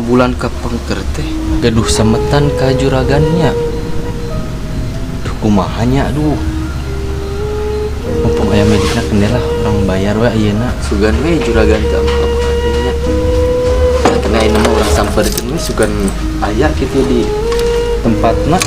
Bulan kapengker teh gaduh semetan ka juragannya. Duh, kumaha nya, aduh. Mumpung aya medikna keneh lah urang bayar we ayeuna. Sugan we juragan teh nya. Nah, kena ayeuna mah urang samperkeun we sugan aya kitu di tempatna.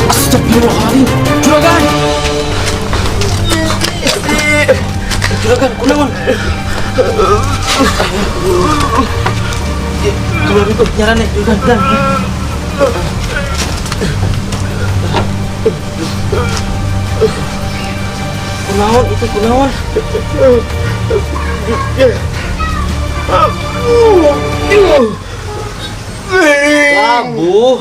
Astagfirullahaladzim, juragan. Juragan, kunaon? Keluar itu nyarane, juragan, dan. Kunaon itu kunaon? Labuh.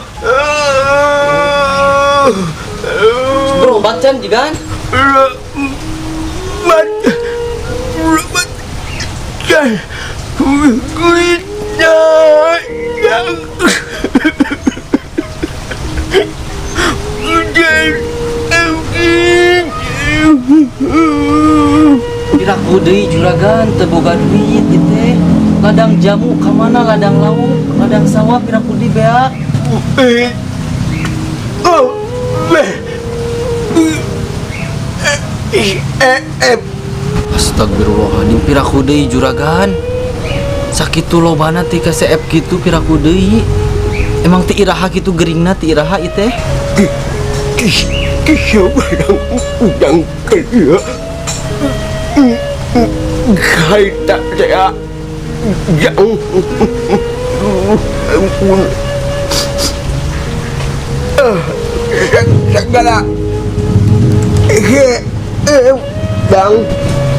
Berobat can jigan? Piraku deui juragan teu boga duit ieu teh. Ladang jamu ka mana, ladang lauk, ladang sawah piraku deui beak. Astagfirullahaladzim, piraku deui juragan. Sakitu lobana ti ka CF kitu piraku deui. Emang ti iraha kitu geringna ti iraha ieu teh?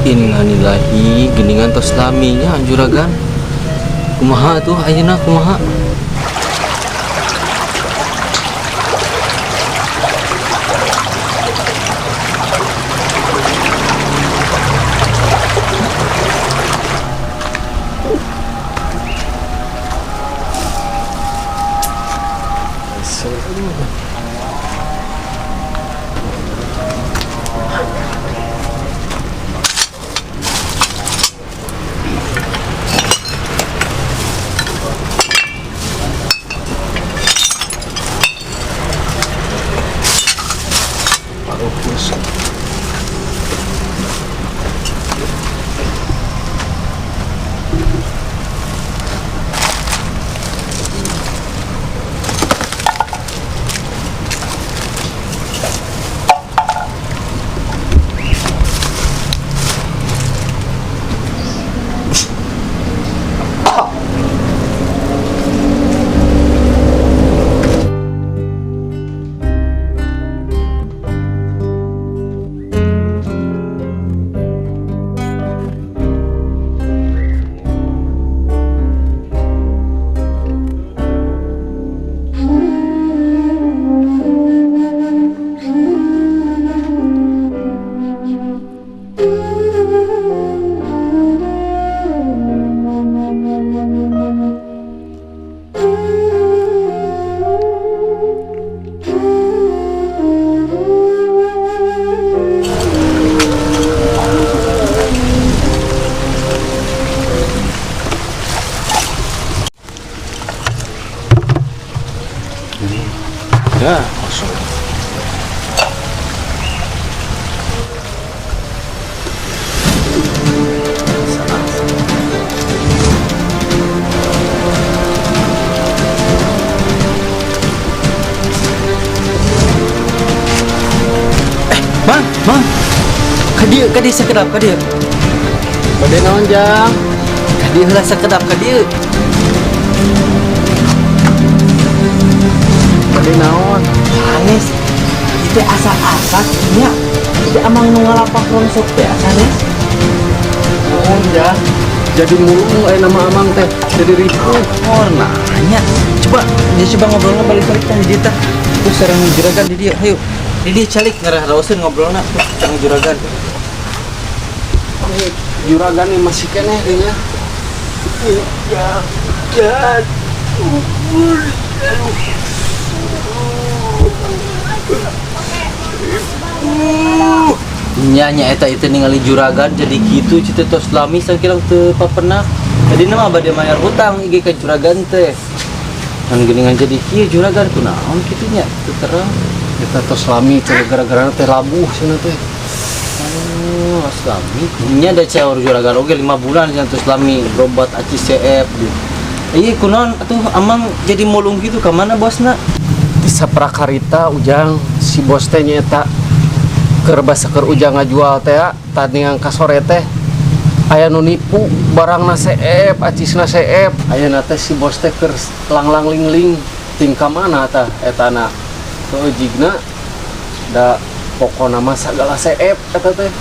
Innalillahi, geningan tos laminya juragan. Kumaha tuh ayeuna kumaha? Mang, ka dieu, ka dieu sakedap, ka dieu. Bade naon, Jang? Ka dieu heula sakedap, ka dieu. Bade naon? Sanes. Itu asa-asa nya. Itu amang nu ngalapak rongsok teh sanes. Naon, Jang? Jadi mulung aya nama amang teh. Jadi ripuh. Oh, nanya. Coba, dia coba ngobrolnya balik-balik tah di dieu tah. Terus sareng juragan di dieu, hayu. Di dieu calik ngarah raoseun ngobrolna tuh sareng juragan. Eh, juragan nih masih keneh nya. Ya, ya. Nya nya eta itu ningali juragan jadi kitu cita tos lami sakilang teu papenak. Jadi mah bade mayar hutang ige ka juragan teh. Ngan geuningan jadi kieu juragan kunaon kitu nya teu terang. Eta tos lami teh gara-gara teh labuh cenah teh. Oh, tos lami. Nya da caur juragan oge 5 bulan nya tos lami berobat aci CF gitu. Iya kunaon atuh amang jadi mulung gitu ka mana bosna? Di saprakarita Ujang si bos teh nyaeta keur basa keur Ujang ngajual teh tadi ka sore teh aya nu nipu barangna seep, acisna seep. Ayeuna teh si bos teh keur langlang ling-ling ting ka mana tah etana. Heueuh jigna da pokona mah sagala seep eta teh.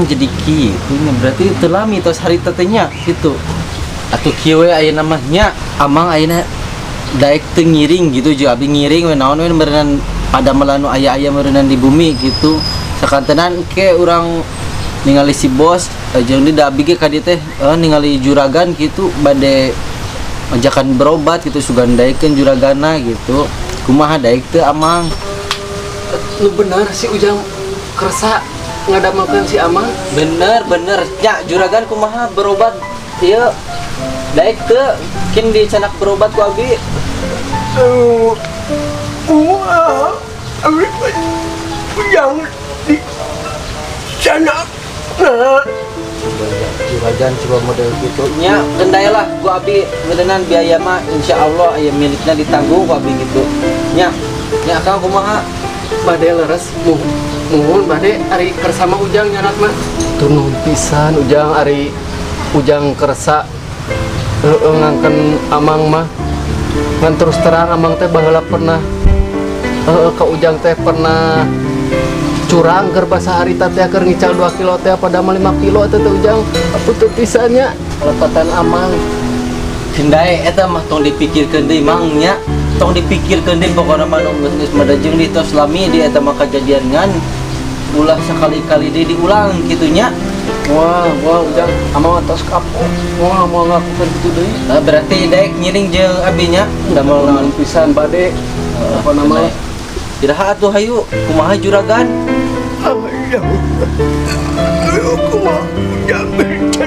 Jadi kitu nya berarti teu lami tos harita teh nya kitu. Atuh kieu we ayeuna mah nya amang ayeuna daek teu ngiring gitu jeung abi ngiring we naon we meureunnan pada melanu aya-aya meureunnan di bumi gitu. Sakantenan ke urang ningali si bos jeung di da abi ge ka dieu teh ningali juragan gitu bade ajakan berobat gitu sugan daekeun juragana gitu. Kumaha daek teu amang? Lu bener si Ujang kersa ngadamelkeun si amang? Bener bener nya juragan kumaha berobat ieu daek teu kin dicanak berobat ku abi. Kumaha abi Ujang di sana nah. Juragan coba model gitu nya kendai lah ku abi ngeudenan biaya mah insyaallah aya milikna ditanggung ku abi gitu nya nya akang kumaha? Bade leres muhun bade ari kersa mah Ujang nyarat mah. Tur nuhun pisan Ujang ari Ujang kersa heueuh ngangken amang mah. Ngan terus terang amang teh baheula pernah heueuh ka Ujang teh pernah curang keur basa harita teh keur ngical 2 kilo teh pada mah 5 kilo teh teh Ujang. Apunten pisan nya lepatan amang. Kendai eta mah tong dipikirkeun deui mang nya. Tong dipikirkeun deui pokona mah nu geus geus madajeng di tos lami di eta mah kajadian ngan ulah sakali-kali deui diulang kitu nya. Wah, wah Ujang, amang tos kapok. Wah, mau ngakukeun kitu deui. Nah, berarti daek ngiring jeung abi nya damel naon pisan bade. Apa nama? Iraha atuh hayu kumaha juragan? Ayo, ayo kumaha Ujang cerita.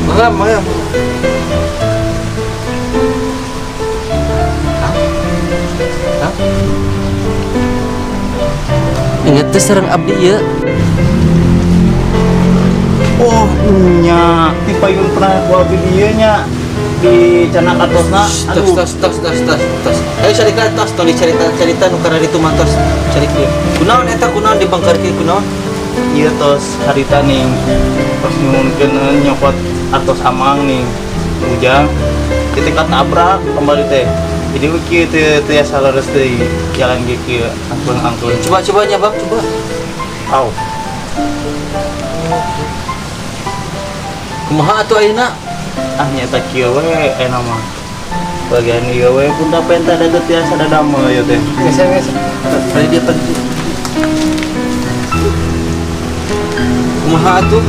Mangga, mangga. Hah? Hah? Ingat teh sareng abdi ieu. Oh, nya ti payun pernah ku abdi dieu nya di canak atosna. Tos tos tos tos tos tos. Ayo carita tos tong dicarita-carita nu karena ditu mah tos cari kieu. Kunaon eta kunaon dibangkar kieu kunaon? Ieu tos harita ning tos nyuhunkeun nyokot atos amang ning Ujang. Ketika tabrak kembali teh. Jadi we kieu teh tiasa leres deui jalan ge kieu angklung-angklung. Coba coba nya Bang, coba. Au. Kumaha atuh ayeuna? Ah nyata kieu we ayeuna mah. Bagian ieu we pun da penta da teu tiasa dadamel ieu teh. Geser geser. Bari dia pergi. Kumaha atuh?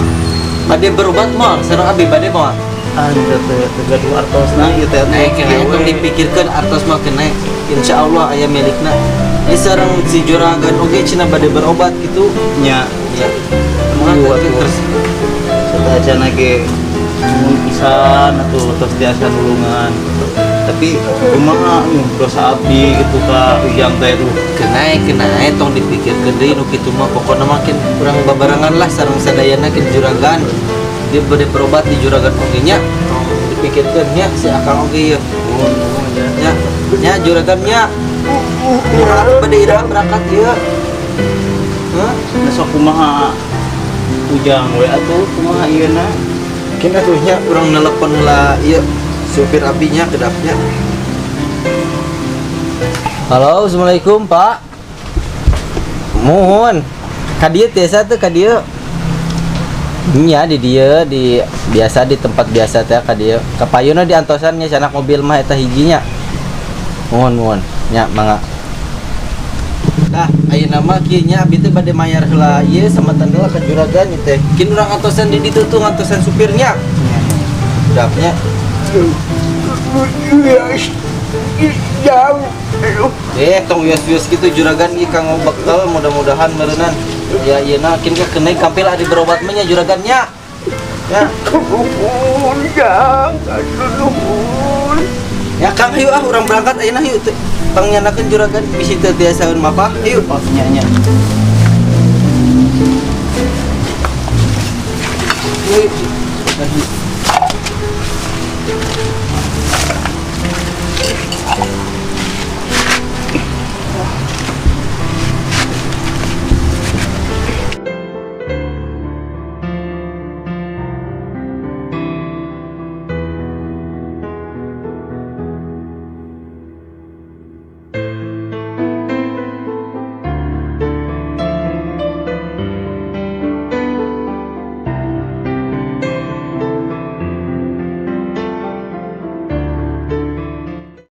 Bade berobat moal sareng abi bade moal. Ah teu teu gaduh artosna ieu teh. Naik kena tong dipikirkeun artos mah kena. Insyaallah aya milikna. Ini sareng si juragan oge cenah bade berobat gitu. Nya. Ya. Kumaha teh terus Sateuacan ge mun pisan atuh tos tiasa nulungan. Tapi kumaha dosa abdi gitu ka Ujang teh tuh. Kenai kenai tong dipikirkeun deui nu kitu mah pokona mah kin urang babarengan lah sareng sadayana kin juragan. Dia bade berobat di juragan oge nya. Dipikirkeun nya si Akang oge ieu. Nuhun, nuhun ya. Nya, nya juragan nya. Urang bade iraha berangkat ieu. Hah? Nah, sok kumaha Ujang we atuh kumaha ieu na? Mungkin atuh nya urang nelepon lah ieu supir abinya kedapnya. Halo, assalamualaikum Pak. Muhun. Ka dieu tiasa teu ka dieu? Nya di dieu di biasa di tempat biasa teh ka dieu. Kapayunna di antosan nya sanak mobil mah eta hijinya. Muhun muhun. Nya mangga. Nah, ayeuna mah kieu nya abi teh bade mayar heula ieu samatan heula ka juragan ieu teh. Kin urang antosan di ditu tuh ngantosan supirnya. Kedapnya. Yes, jang, aduh. Eh, tong wios-wios gitu juragan ieu kanggo bekal mudah-mudahan meureunan. Ya ieu na kin ka keunai kampil ari berobat mah nya juragannya. Ya. Nuhun, jang, aduh nuhun. Ya Kang hayu ah urang berangkat ayeuna hayu teu pangnyandakeun juragan bisi teu tiasaeun mapah hayu. Oh, nya nya. Hayu.